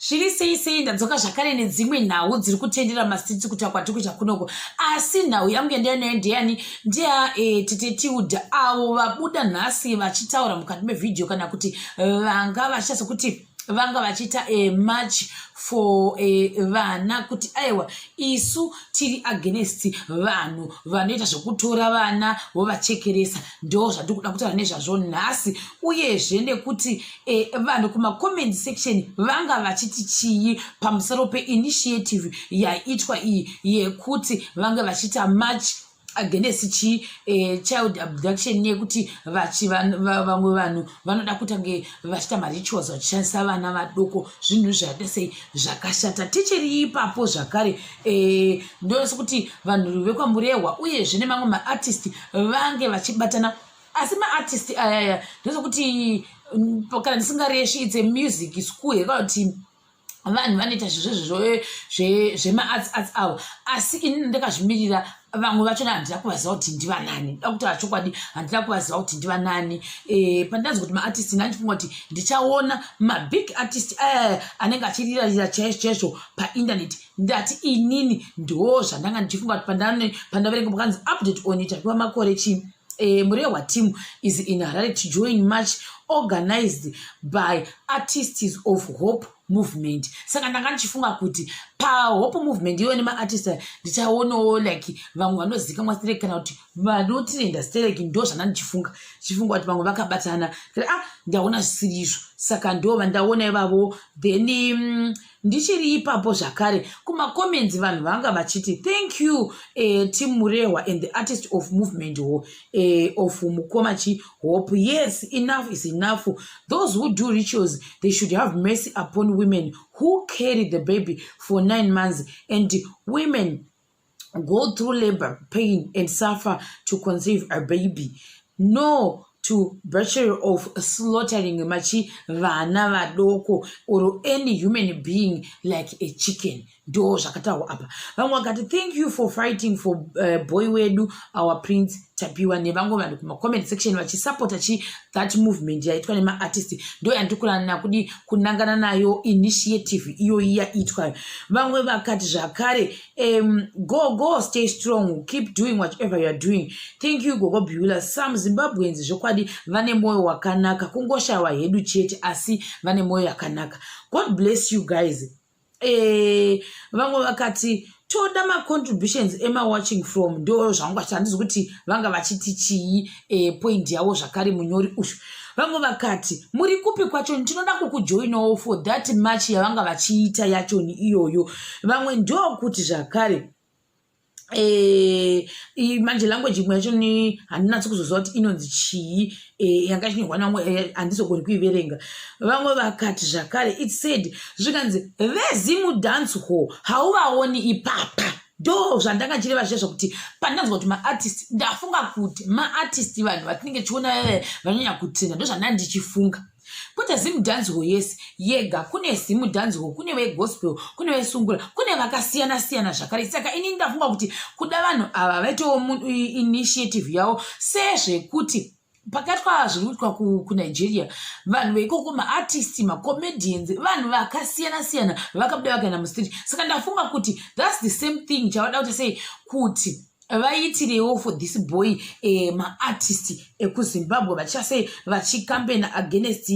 Zviri sei sei, ndadzoka zvakare nedzimwe nhau dziri kutendera mastreets kuta kwatiri kuita kunoko. Asi nhau yangu yandaiya nayo ndeyani? Ndeya Tete Tilda, avo vabuda nhasi vachitaura mukati mevhidhiyo, kana kuti vanga vachiita sekuti vanga vachiita a march for vana, kuti aiwa, isu tiri against vanhu vanoita zvekutora vana vovachekeresa. Ndo zvandiri kuda kutaura nezvazvo nhasi, uyezve nekuti vanhu kumacomment section vanga vachiti chii pamusoro peinitiative yaitwa iyi yekuti vange vachiita march against chi child abduction, nekuti vamwe vanhu vanoda kutange vachiita marituals vachishandisa vana vadoko, zvinhu zvakaita sei zvakashata. Tichiri ipapo zvakare, ndosekuti vanhu vekwaMurehwa uyezve nemamwe maartist vange vachibatana. Asi maartist ayaya, ndosekuti kana ndisingareshi, it's a music school here, kana kuti vanhu vanoita zvizvo zvemaarts arts avo. Asi inini ndakazvimirira, vamwe vachona handina kuvaziva kuti ndivanani. Da kutaura chokwadi, handina kuvaziva kuti ndivanani. Pandanzi kuti maartist, ndandifunga kuti ndichaona mabig artist aya anenge achirirarira chaizvo chaizvo painternet. Ndati inini ndo zvandanga ndichifunga kuti pandaverenga pakanzi "Update on Tapiwa Makore chii Murehwa team is in Harare to join march organized by Artists of Hope Movement." Saka ndanga ndichifunga kuti paHope Movement iyo nemaartist ndichaonawo like vamwe vanozikamwa stereki, kana kuti vanotrenda stereki. Ndo zvanda ndichifunga, ndichifunga kuti vamwe vakabatana. Ah, ndaona zvisiri izvo. Saka ndo vandaona ivavo. Then ndichiri ipapo zvakare, kumacomments vanhu vanga vachiti, "Thank you, Team Murehwa and the Artist of Movement of Mukomachi Hope. Yes, enough is enough. Those who do rituals, they should have mercy upon women who carry the baby for 9 months, and women go through labor pain and suffer to conceive a baby. No to butchery of slaughtering machi vana vadoko or any human being like a chicken." Ndo zvakataurwa apa. Vamwe vakati, "Thank you for fighting for boy wedu, our Prince Tapiwa." Nevamwe vanhu kumacomment section vachisapota chi that movement yaitwa nemaartist. Ndo yandiri kuranana kudi kunangana nayo initiative iyoyi yaitwa. Vamwe vakati zvakare, "Go go, stay strong, keep doing whatever you are doing. Thank you, Gogo Bula. Some Zimbabweans zvokwadi vane mwoyo wakanaka, kungoshawa hedu chete, asi vane mwoyo yakanaka. God bless you guys." Vamwe vakati, "Toda macontributions emawatching from." Ndo zvangu, handizi kuti vanga vachiti chii, point yavo zvakare munyori uyu. Vamwe vakati, "Muri kupi kwacho? Tinoda kukujoinawo for that march yavanga vachiita yachoni iyoyo." Vamwe ndokuti zvakare, manje language imwe yacho ni handinatsi kuzoziva kuti inonzi chii, yanga ichinyorwa namwe, handizogoni kuiverenga. Vamwe vakati zvakare, "It's said." Zvikanzi, "VeZimu Dance Hall hauvaoni ipapa?" Ndo zvandanga nchireva zviya zvokuti pandanzwa kuti maartist, ndafunga kuti maartist vanhu vatinenge tichiona vanonyanya kutenda. Ndo zvandanga ndichifunga, kwete Zimu Dancehall yese yega. Kune Zimu Dancehall, kune vegospel, kune vesungura, kune vakasiyana siyana zvakare. Saka ini ndafunga kuti kuda vanhu ava vaitawo initiative yavo, sezvekuti pakaitwa zviri kuitwa kuNigeria, vanhu veikoko, maartist, macomedians, vanhu vakasiyana siyana vakabuda vakaenda mustreet. Saka ndafunga kuti that's the same thing chavada kuti sei kuti vaitirewo for this boy, maartist ekuZimbabwe vachasei vachicampaigna against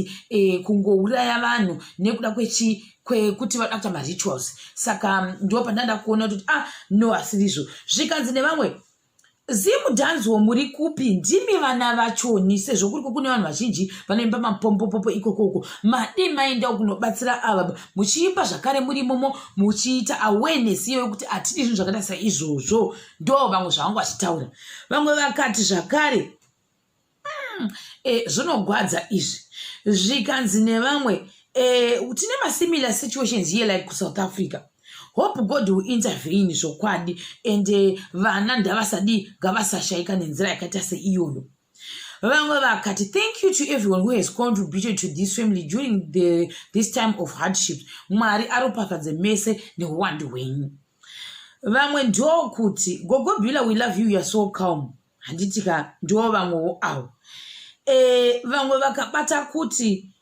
kungouraya vanhu nekuda kwekuti vada kuita marituals. Saka ndo pandanda kuona kuti, ah no, asirizvo. Zvikanzi nevamwe, "Zimu Dancehall muri kupi? Ndimi vana vachoni, sezvo kuriko kune vanhu vazhinji vanoimba mapombopopo ikokoko. Madi maendawo kunobatsira ava muchiimba zvakare muri imomo, muchiita awareness iyo yekuti hatidi zvinhu zvakaita saizvozvo." Ndo vamwe zvavanga vachitaura. Vamwe vakati zvakare, zvinogwadza izvi." Zvikanzi nevamwe, "Tine masimilar situations here like kuSouth Africa. Hope God will intervene zvokwadi, and vana ndavasadi, ngavasashayika nenzira yakaita seiyoyo." Vamwe vakati, "Thank you to everyone who has contributed to this family during this time of hardship. Mwari aropafadze mese neuwandu hwenyu." Vamwe ndokuti, "Gogo Bula, we love you, you are so calm." Handiti ka? Ndo vamwewo avo. Vamwe vakabata kuti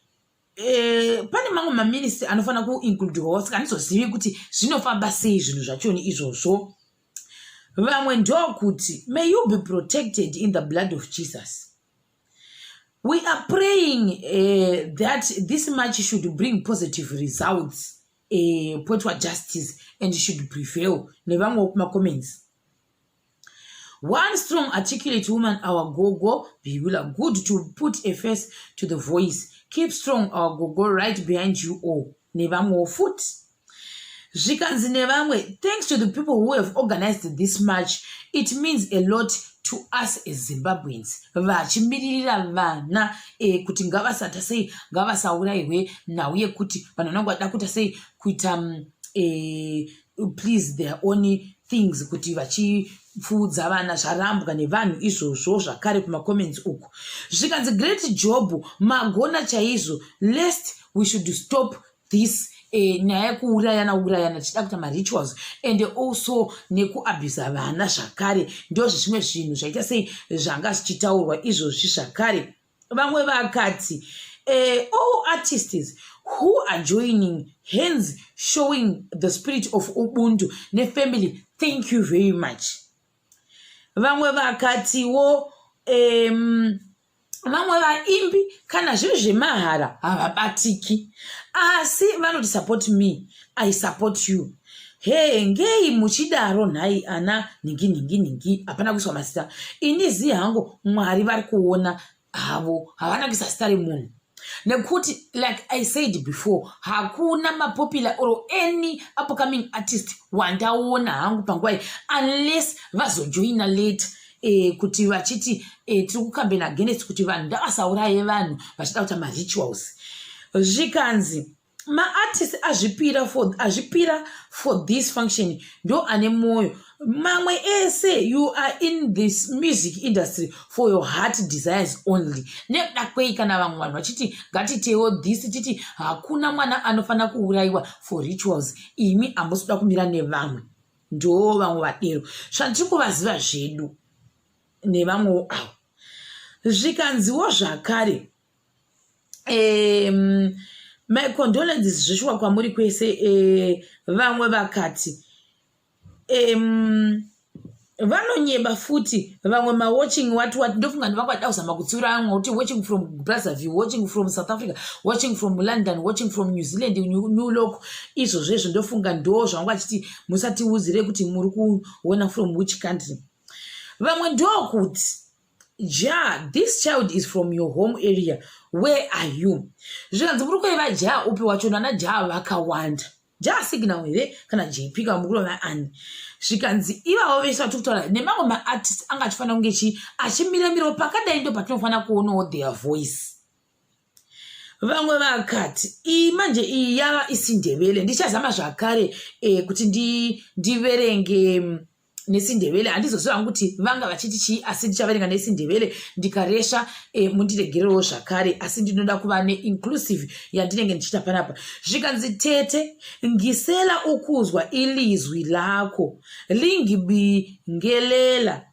Pane mamwe maministry anofanira kuincludiwawo, saka handizozivi kuti zvinofamba sei zvinhu zvachoni izvozvo. Vamwe ndokuti, "May you be protected in the blood of Jesus. We are praying that this march should bring positive results, potwa justice and should prevail." Nevamwewo kumacomments. "One strong, articulate woman, our Gogo Beulah. Good to put a face to the voice. Keep strong, our Gogo, right behind you all." Nevamwewo futi. Zvikanzi nevamwe, "Thanks to the people who have organized this march. It means a lot to us as Zimbabweans." Vachimiririra vana kuti ngavasata sei, ngavasaurayiwe. Nhau yekuti vanhu vanenge vada kuita sei, kuita please their own things, kuti vachipfuudza vana, zvarambwa nevanhu izvozvo zvakare kumacomments uku. Zvikanzi, "Great job, magona chaizvo. Lest we should stop this nyaya yekuurayana urayana tichida kuita marituals and also nekuabhusa vana zvakare." Ndo zvezvimwe zvinhu zvaita sei zvanga zvichitaurwa izvozvi zvakare. Vamwe vakati, "All artists who are joining hands, showing the spirit of ubuntu nefamily, thank you very much." Vamwe vakatiwo, vamwe vaimbi kana zviri zvemahara havabatiki, asi vanoti, "Support me, I support you." He, ngei muchidaro nhai ana nhingi nhingi nhingi? Hapana kuiswa mazita. Ini zii hangu, Mwari vari kuona havo. Havana kuisa zita remunhu nekuti, like I said before, hakuna mapopular or any upcoming artist wandaona hangu panguva iyi, unless vazojoina late, kuti vachiti tiri kucampaign against kuti vanhu ndavasauraye vanhu vachida kuita marituals. Zvikanzi maartist azvipira for this function ndo ane mwoyo. Mamwe ese, you are in this music industry for your heart desires only. Nekuda kwei kana vamwe vanhu vachiti ngatitewo this, titi hakuna mwana anofanira kuurayiwa for rituals, imi hamusi kuda kumira nevamwe? Ndo vamwe vadero zvandiri kuvaziva zvedu nevamwewo avo. Zvikanziwo zvakare, "My condolences zveshuwa kwamuri kwese." Vamwe vakati, vanonyeba futi vamwe, mawatching what what. Ndofunga ndivangada kuzama kutsiura vamwe kuti watching from Brazzaville, watching from South Africa, watching from London, watching from New Zealand, New York, izvozvo izvo. Ndofunga ndo zvavanga vachiti musatiudzire kuti muri kuona from which country. Vamwe ndokuti, "Ja, this child is from your home area. Where are you?" Zvikanzi, muri kueva Ja upi wacho? Nana Ja vakawanda. Ja Signal here kana JP kana mukuru vaani? Zvikanzi ivavo vese vatiri kutaura nemamwe maartist anga achifanira kunge chi achimiramirawo pakadai, ndo patinofanira kuonawo their voice. Vamwe vakati, iyi manje iyi yava isiNdebele. Ndichazama zvakare kuti ndiverenge nesiNdebele. Handizoziva hangu kuti vanga vachiti chii, asi ndichaverenga nesiNdebele. Ndikaresha, mundiregerewo zvakare, asi ndinoda kuva neinclusive yandinenge ndichiita panapa. Zvikanzi, "Tete, ngicela ukuzwa ilizwi lakho, lingibingelela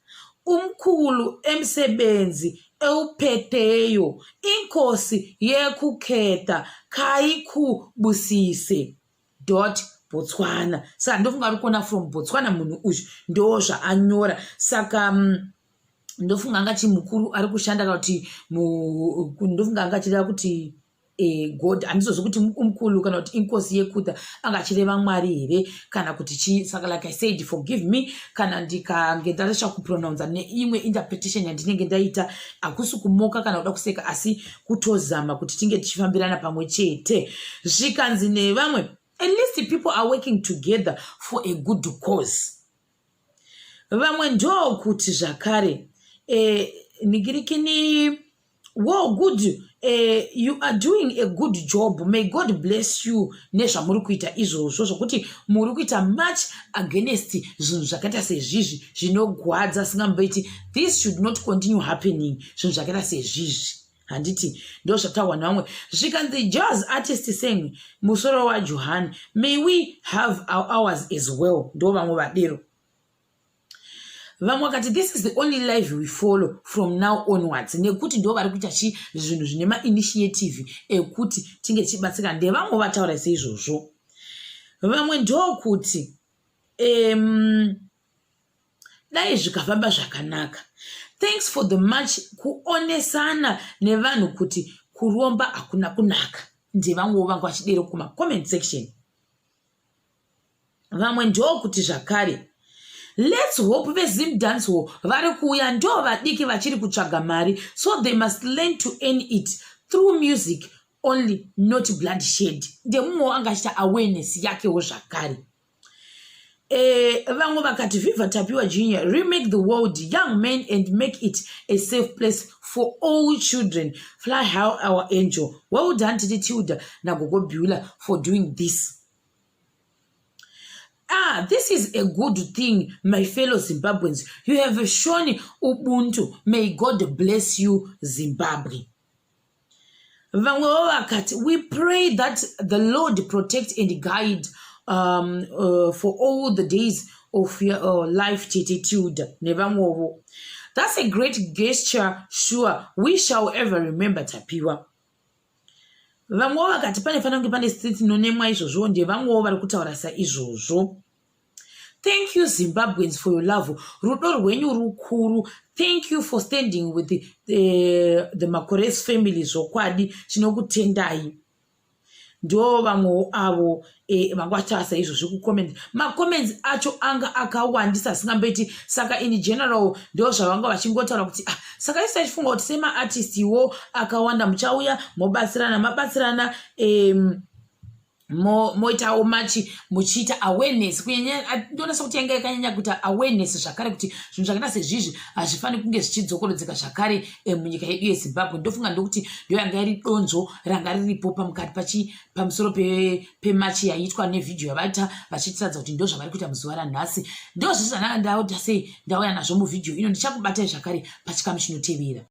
umkhulu emsebenzi ewuphetheyo. Inkosi yekukhetha khayikubusise dot Botswana." Saka ndofunga ari kuona from Botswana munhu uyu, ndo zvaanyora. Saka ndofunga angati mukuru ari kushanda kana kuti ndofunga anga achireva kuti God. Handizozi kuti umukulu kana kuti inkosi yekudha anga achireva Mwari here kana kuti chii. Saka, like I said, forgive me kana ndikange ndaresha kupronounza neimwe interpretation yandinenge ndaita. Hakusi kumoka kana kuda kuseka, asi kutozama kuti tinge tichifambirana pamwe chete. Zvikanzi nevamwe, "At least people are working together for a good cause." Vamwe ndokuti zvakare, nigirikini, "Well, good, you are doing a good job. May God bless you nezvamuri kuita izvozvo, zvokuti muri kuita much against zvinhu zvakaita sezvizvi zvinogwadza singamboiti. This should not continue happening, zvinhu zvakaita sezvizvi." Handiti ndo zvataurwa nevamwe? Zvikanzi, "Jazz artist sang musoro waJohani. May we have our hours as well." Ndo vamwe vadero. Vamwe vakati, "This is the only live we follow from now onwards," nekuti ndo vari kuita chi zvinhu zvine mainitiative ekuti tinge tichibatsirana. Ndevamwe vataura seizvozvo. Vamwe ndokuti dai zvikafamba zvakanaka. Thanks for the much kuonesana nevanhu kuti kuromba hakuna kunaka. Ndevamwewo vanga vachidero kumacomment section. Vamwe ndokuti zvakare, "Let's hope veZim dancehall vari kuuya ndo vadiki vachiri kutsvaga mari, so they must learn to earn it through music only, not bloodshed." Ndemumwewo anga achiita awareness yakewo zvakare. Vamwe vakati, "Viva Tapiwa Junior, remake the world, young men, and make it a safe place for all children. Fly high, our angel. Well done, Tete Tilda naGogo Bula, for doing this. Ah, this is a good thing, my fellow Zimbabweans. You have shown ubuntu. May God bless you, Zimbabwe." Vamwewo vakati, "We pray that the Lord protect and guide for all the days of your life, Tete Tilda." Nevamwewo, "That's a great gesture. Sure, we shall ever remember Tapiwa." Vamwewo vakati pane fanira kunge pane street inonemwa izvozvo. Ndevamwewo vari kutaura saizvozvo. "Thank you, Zimbabweans, for your love. Rudo rwenyu rukuru. Thank you for standing with the Makores family. Zvokwadi tinokutendai." Ndo vamwewo avo vanga vataura saizvozvo kucomment. Macomments acho anga akawandisa asingamboiti. Saka in general ndo zvavanga vachingotaura kuti, ah, saka isu tachifunga kuti semaartist iwo akawanda muchauya mobatsirana, mabatsirana, moitawo machi muchiita awareness kunyanya. Ndoona sekuti yanga yakanyanya kuita awareness zvakare kuti zvinhu zvakaita sezvizvi hazvifaniri kunge zvichidzokorodzeka zvakare munyika yedu yeZimbabwe. Ndofunga ndokuti ndo yanga iri donzvo ranga riripo pamukati pachi pamusoro pemachi yaiitwa nevhidhiyo yavaita vachitiradza kuti ndo zvavari kuita muzuva ranhasi. Ndo zvese zvandanga ndauta sei ndauya nazvo muvhidhiyo ino. Ndichakubatai zvakare pachikamu chinotevera.